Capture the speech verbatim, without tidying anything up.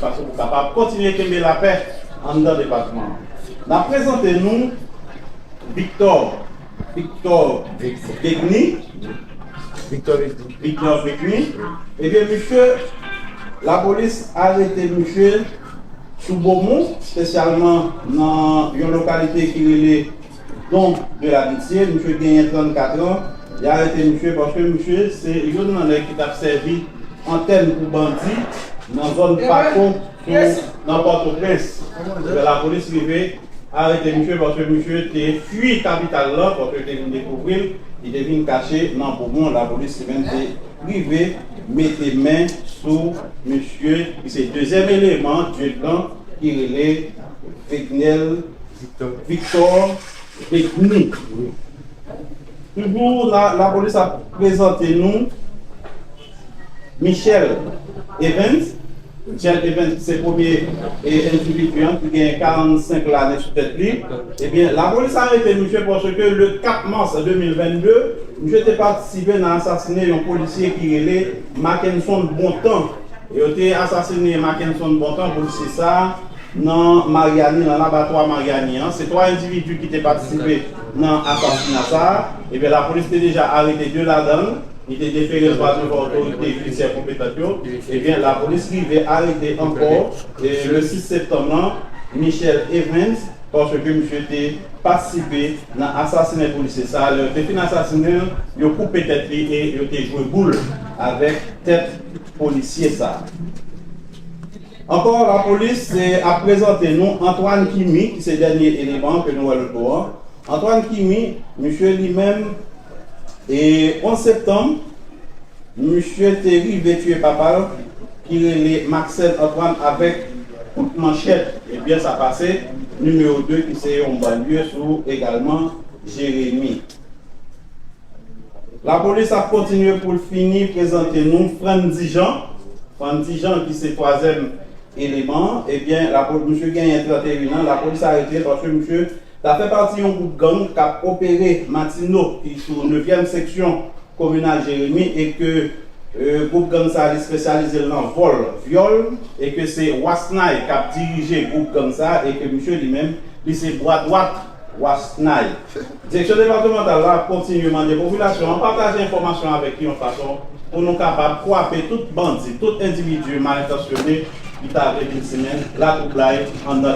Paske pou kapab kontinye kenbe lapè anndan depatman an. N ap prezante nou Victor, Victor Begni, Victor Begni. Victor Begni. Ebyen, misye, lapolis arete misye sou Bomon, espesyalman nan yon lokalite ki rele Don de l'Amitié. Misye genyen trannkat an. Y arete misye paske misye se youn nan nèg ki t ap sèvi antèn pou bandi nan zòn Pako, nan Pòtoprens. Ebyen, lapolis rive arete misye paske misye te fui kapital la, paske yo te vin dekouvri l, li te vin kache nan Bomon. Lapolis li menm te rive mete men sou misye, ki se dezyèm eleman, Dieudlan, ki rele Vignel Victor Begni. Toujou, la, lapolis ap prezante nou Michel Evans. Michel Evans, se premye, e, endividi an ki gen karannsenk lane sou tèt li. Ebyen, lapolis arete misye paske le kat mas de mil vennde, misye te patisipe nan asasinen yon polisye ki rele Mackenson Bontan. Yo te asasinen Mackenson Bontan, polisye sa a, nan Maryani, nan labatwa Maryani an. Se twa endividi ki te patisipe nan asasina sa a. Ebyen, lapolis te deja arete de ladan l. Li te defere l pa devan otorite jidisyè konpetan yo. Ebyen, lapolis rive arete ankò, e, le sis septanm lan, Michel Evans, paske misye te patisipe nan asasinen polisye sa a. Lè yo te fin asasinen l, yo koupe tèt li e yo te jwe boul avèk tèt polisye sa a. Ankò, lapolis, e, ap prezante nou Antoine Kimi, ki se dènye eleman ke nou wè lòtbò an. Antoine Kimi, misye li menm, e, onz septanm, misye te rive tiye papa l, ki rele Maxel Antoine, avèk kout manchèt. Ebyen, sa pase nimewo de, ki se yon banlye sou egalman Jeremi. Lapolis ap kontinye pou l fini prezante nou Frandy Jean. Frandy Jean, ki se twazyèm eleman, ebyen, lapo-, misye genyen trannteyen an, lapolis arete l paske misye ta fè pati yon gwoup gang k ap opere Matino, ki sou nevyèm seksyon kominal Jeremi, e ke, e, gwoup gang sa a li espesyalize l nan vòl, vyòl, e ke se Wasnay k ap dirije gwoup gang sa a, e ke misye li menm, li se bra dwat Wasnay. Direksyon depatmantal la ap kontinye mande popilasyon an pataje enfòmasyon avèk li yon fason pou nou kapab kwape tout bandi, tout endividi mal entansyone ki ta vle vin simen latwoublay anndan